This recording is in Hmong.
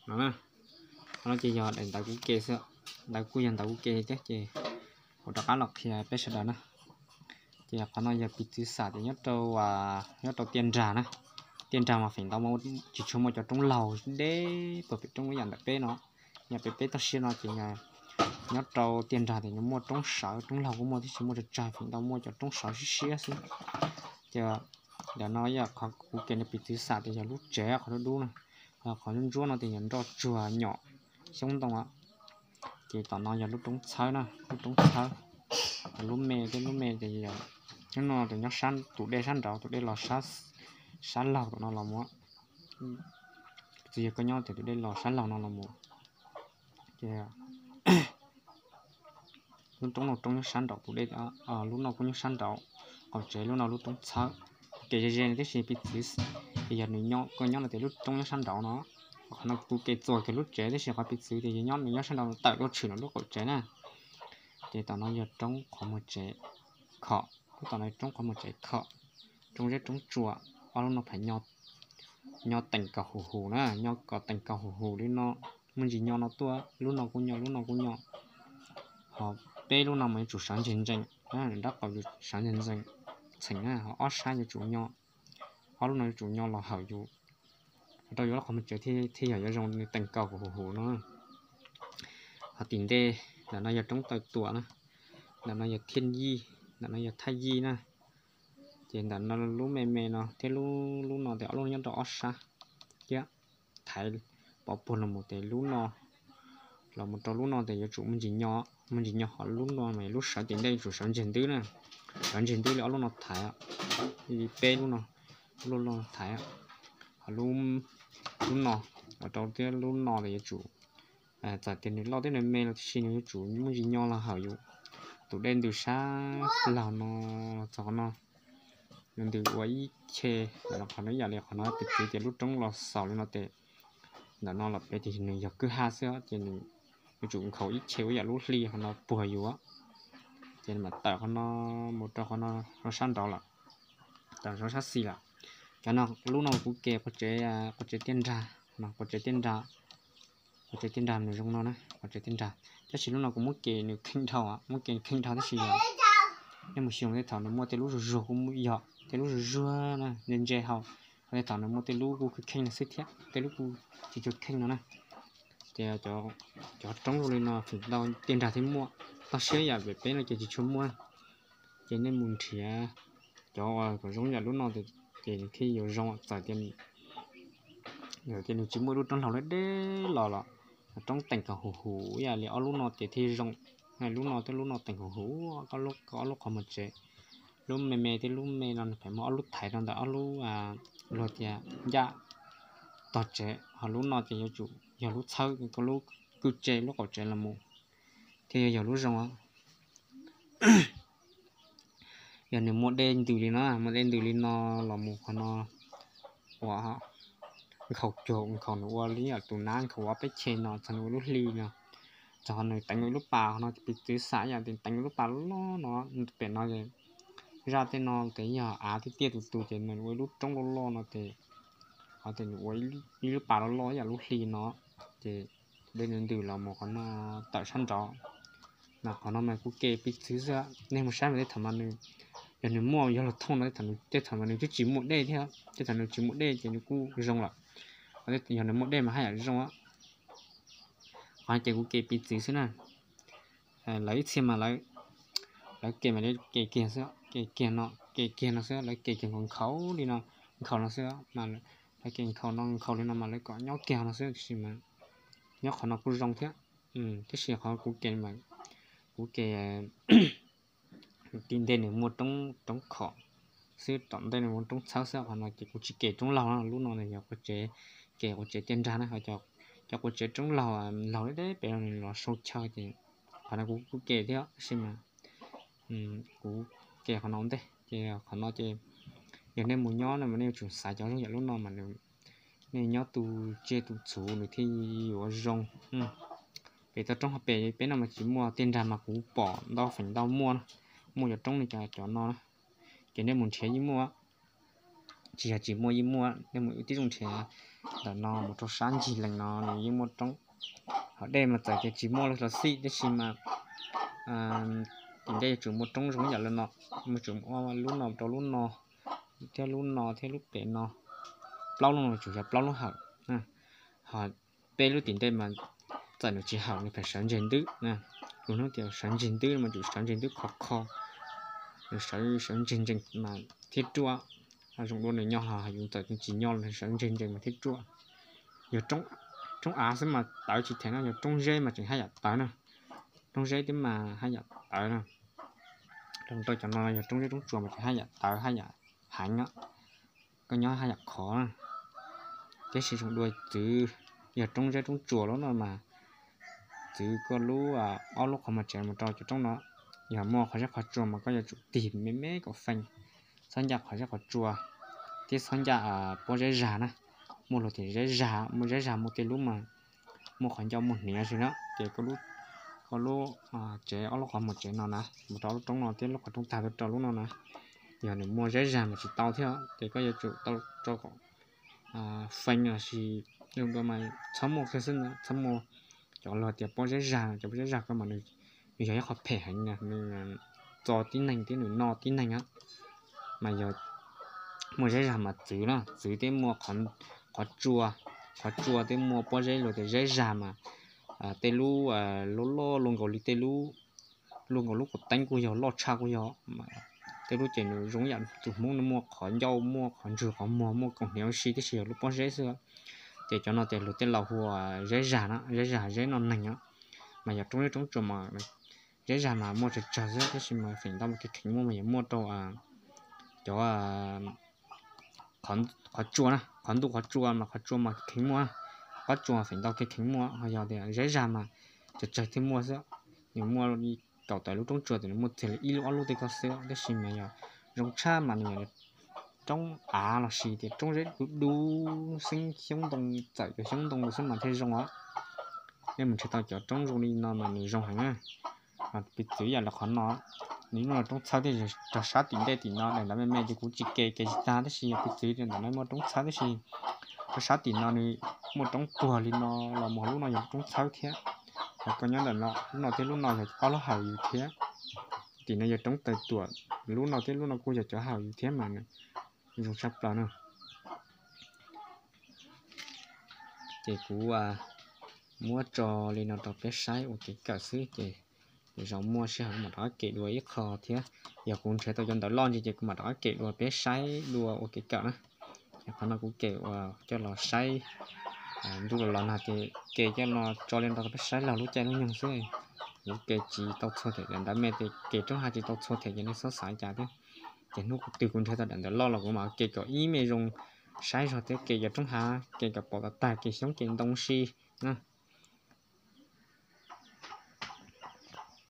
no na. Qhov no ces yog daim ntawv kuv ke xwb, ntawv kuj yog ntawv kuv ke thiab ces kuv rov qab los qhia peb sawv daws na. Ces qhov no yog piv txwv xam tias nyob rau, nyob rau tiaj nrag na, tiaj nrag mas feem ntau tsis tshua muaj cov roob laug deb puag pem roob ib yam ntawm peb no. Yog pem peb toj siab no ces nyob rau tiaj nrag tias muaj roob sawv, roob laug kuj muaj tiam sis muaj tsawg tsawg, feem ntau muaj cov roob sawv siab siab xwb. Ces ntawm no yog qhov kuv ke no piv txwv xam tias yog lub tsev qhov dub dub na, qhov ntsuab ntsuab no tias yog nroj tsuag nyom xyoob ntoo. Ces tom no yog lub roob txhawb na, lub roob txhawb, lub me thiab lub me ces yog, lub no ces nyob tus dej sab nraud, tus dej los sab laug tom no los mus. Tsis yog koj nyob tias tus dej los sab laug no los mus. Ces lub roob no roob nyob sab nraud tus dej, lub no kuj nyob sab nraud qaum tsev, lub no lub roob txhawb. Kuv ke ze ze no tib si piv txwv ces yog nws nyob, koj nyob no tias lub roob nyob sab nraud no. Qhov no kuv ke txuas kiag lub tsev tib si qhov piv txwv tias yog nyob nws nyob sab nraud tawm tuaj tshwm no lub qaum tsev na. Ces tom no yog roob qhov muag tsev khom, lub tom no roob qhov muag tsev khom, roob zeb roob tsuas, ob lub no phav nyo teem kaus huv huv na, nyo kom teem kaus huv huv li no, muaj ntsis nyo no tuaj, lub no kuj nyo, lub no kuj nyo. Ho peb lub no mas yuav tsum sawv ntseg ntsees, nws nrab qaum yuav sawv ntseg ntsees txheem na, ho ob sab yuav tsum nyo, ob lub no yuav tsum nyo los hawm yus, rau yus lub qhov muag tsev thiaj yog yuav zoo nws teem kaus huv huv no. Ho tim ntej, ntawm no yog roob taw tuam na, ntawm no yog thiaj yij, ntawm no yog thaj yij na. Ces ntawm no lub me me no thiab lub, lub no ces ob lub nyob rau ob sab thiab, thaiv pov puag los mus ces lub no los mus rau lub no ces yuav tsum muaj ntsis nyo, muaj ntsis nyo, ho lub no mas lub sawv tim ntej yuav tsum sawv ntseg ntwb na, sawv ntseg ntwb li ob lub no thaiv, li peb lub no, lub no thaiv, ho lub no los rau thiab lub no ces yuav tsum, txawm tias nws loj thiab nws me los tiam sis nws yuav tsum muaj ntsis nyo los hawm yus. Tus dej ntws sab laug no txog qhov no, nws ntws ua ib che, qhov no ib yam li qhov no piv txwv tias lub roob los xaus li no ces ntawm no los pem ces nws yog kwj ha xwb ces nws yuav tsum nkhaus ib che ua yam lub hli qhov no puag yus, ces mam tawm qhov no mus rau qhov no rau sab nraud lawm, tawm rau sab xis lawm. Cov no, lub no kuv ke qua tsev, qua tsev tiaj nrag no, qua tsev tiaj nrag, qua tsev tiaj nrag nws zoo no na, qua tsev tiaj nrag. Tab sis lub no kuv muab ke nws kheej dhau, muab ke nws kheej dhau tab sis yog nej mus xyuas tej thaum nws muaj tej lub zuag zuag kuj muaj, yog tej lub zuag zuag na, ntse ntse hau, ho tej thaum nws muaj tej lub kuj kheej kheej no xwb thiab tej lub kuj tsis tshua kheej no na. Ces cov roob zoo li no feem ntau tiaj nrag thiaj muaj, toj siab yam pem peb no ces tsis tshua muaj. Ces nej mus nrhiav cov uas kom zoo yam lub no ces nws thiaj yuav zoo, txawm tias nws tsis muaj lub roob laug deb deb los los, roob teem kom huv huv ib yam li ob lub no ces thiaj zoo. Lub no thiab lub no teem huv huv, ob lub qhov muag tsev, lub me me thiab lub me no nws pheej muaj ob lub thaiv rau ntawm ob lub, luag tias ncaj tog tsev, ho lub no ces yuav tsum yog lub txhawb koj lub kwj tse lub qaum tsev los mus thiaj yog lub zoo. Yog nws muaj dej ntws li no, muaj dej ntws li no los mus qhov no ua nkhaus cuag nkhaus nws ua li yam tus nab nkhaus ob peb che no txog nws ua lub hli no, txog qhov nws teev ua ib lub pas qhov no piv txwv xam yam tias teev ua lub pas loj loj no, pem no zaj tej no ces yog av tiaj tiaj tus tus ces nws ua ib lub roob loj loj no ces qhov tias nws ua ib lub pas loj loj yam lub hli no, ces dej nws ntws los mus qhov no tawm sab nraud. Mas qhov no mas kuv ke piv txwv xwb, nej mus saib mas tej thaum mas nws, yog nws muaj yog luag thooj no tej thaum mas nws twb tsis muaj dej thiab, tej thaum nws tsis muaj dej ces nws kuj zoo lawm. Yog nws muaj dej mas haj yam zoo. Qhov no ces kuv ke piv txwv xwb na. Lawv ib txhia mas lawv ke mas lawv ke kiag xwb, ke kiag no, ke kiag no xwb, lawv ke kiag nkhaus nkhaus li no, nkhaus no xwb mas, lawv ke nkhaus no nkhaus li no mas lawv kom nyob kiag no xwb, tiam sis mas nyob qhov no kuj zoo thiab. Tiam sis qhov kuv ke mas kuv ke tim ntej nws muaj roob khom xwb, tom ntej nws muaj roob txhawb xwb, qhov no ces kuv tsis ke roob laug na, lub no yog qua tsev, ke qua tsev tiaj nrag na, cov qua tsev roob laug, laug deb deb pem no nws los sau chaw ces qhov no kuv kuj ke thiab tab sis mas kuv ke qhov no ua ntej ces qhov no ces yog nej mus nyob no mas nej yuav tsum xav cov zoo yam lub no mas nws, nej nyob tus tsiaj tus txhu nws thiaj yuav zoo. Pem toj roob hauv pem peb no mas tsis muaj, tiaj nrag mas kuv pom ntau feem ntau muaj, muaj cov roob li cov no na, ces nej mus nrhiav yeej muaj, tsis yog tsis muaj yeej muaj, nej mus tib zoo nrhiav. ntawm no mus rau sab ncig lees no nws yeej muaj roob. Hom dej mas txawm tias tsis muaj los xij tab sis mas tim ntej yuav tsum muaj roob zoo yam li no, yuav tsum ua lub no rau lub no thiab lub no thiab lub pem no, plaub lub no yuav tsum yog plaub lub hawm. Ho peb lub tim ntej mas txawm nws tsis hawm nws pheej sawv ntseg ntwb. Lub hnub tias sawv ntseg ntwb mas tsum sawv ntseg ntwb khov kho, nws sawv sawv ntseg ntsees mas thiab ruaj. Zoo dua nws nyo los yus txawm tsis nyo los sawv ntseg ntsees mas thiab ruaj. Yog roob av xwb mas tawv tsis them no, yog roob zeb mas tseem haj yam tawv na. Roob zeb twb mas haj yam tawv na. Rau cov no yog roob zeb roob tsuas mas tseem haj yam tawv haj yam heev, koj nyob haj yam khov na. Tiam sis zoo dua txwv yog roob zeb roob tsuas lub no mas txwv koj lub ob lub qhov muag tsev mus rau cov roob no. Yog muaj qhov zeb qhov tsua mas koj yuav tsum tig me me kom feej, txhob ncaj qhov zeb qhov tsua thiab txhob ncaj pob zeb zag na. Muaj luag tias zeb zag, muaj zeb zag muaj tej lub mas muaj qhov ncauj muaj hniav xwb na, ces koj lub tsev ob lub qhov muag tsev no na mus rau lub roob no thiab lub qhov roob tag rau lub no na, yog nws muaj zeb zag mas tsis tau thiab ces koj yuav tsum tau rau kom feej los sis zoo dua mas txhob muaj kiag xwb na, txhob muaj. Cov luag tias pob zeb zag, cov pob zeb zag ko mas nws yog ib qho phem heev, nws txo tib neeg thiab nws noj tib neeg. Mas yog muaj zeb zag mas txwv na, txwv thiab muaj qhov tsua, qhov tsua thiab muaj pob zeb, luag tias zeb zag mas tej lub loj loj luaj nkaus li tej lub, luaj nkaus lub kaum teeb kuj yog, loj tshaj kuj yog. Tej lub ces nws zoo yam tus Hmoob no muaj qhov ncauj muaj qhov ntswg qhov muag muaj kaum hniav ua si tiam sis yog lub pob zeb xwb. Ces cov no ces luag tej laus hu ua zeb zag na, zeb zag zeb noj neeg. Mas yog roob zeb roob tsuas mas zeb zag mas muaj tsawg tsawg xwb tab sis mas feem ntau mas kev kheev muaj mas yuav muaj rau cov qhov tsua na, qhov ntuj qhov tsua mas qhov tsua mas kev kheev muaj, pob tsua feem ntau kev kheev muaj. Ho yog tias zeb zag mas tsawg tsawg thiaj muaj xwb. Nws muaj kaum tawm lub roob tsua ces nws muaj txog li ib lub ob lub tej ko xwb tab sis mas yog zoo tshaj mas nws yog roob av los sis tias roob zeb dub dub xeeb xyoob ntoo, txawm cov xyoob ntoo xwb mas thiaj zoo os. Nej mus nrhiav tau cov roob zoo li no mas nws zoo heev na. Piv txwv yam li qhov no, nws muaj roob txhawb thiab, rau sab tim ntej tim no daim ntawv me me ces kuv tsis ke, ke tsis tag tab sis yog piv txwv ntawm no muaj roob txhawb tab sis rau sab tim no nws muaj roob puag li no los mus lub no yog roob txhawb thiab. Ho koj nyob ntawm no, lub no thiab lub no yog ob lub hawm yus thiab. Tim no yog roob taw tuam, lub no thiab lub no kuj yog cov hawm yus thiab mas zoo tshaj plaws na. Ces kuv muab tso li no rau peb saib ua kev kawm xwb ces zaum muaj sij hawm kuv mam rov qab kem dua ib qho thiab. Yog kuv nrhiav tau cov ntawv loj ntsis ces kuv mam rov qab kem dua peb saib dua ua kev kawm na. Qhov no kuv kem ua coj los saib ntuj los los nag ces kem coj los tso li no rau peb saib laug lub caij lub nyoog xwb. Kuv kem tsis tau txhua them, ntawv me ces kem roob hav tsis tau txhua them ces nej txhob xav cas thiab. Ces hnub twg kuv nrhiav tau daim ntawv loj los kuv mam kem kom ib me zoo saib zog thiab, kem cov roob hav, kem kom pom tag tag, kem xyoob kem ntoo si na.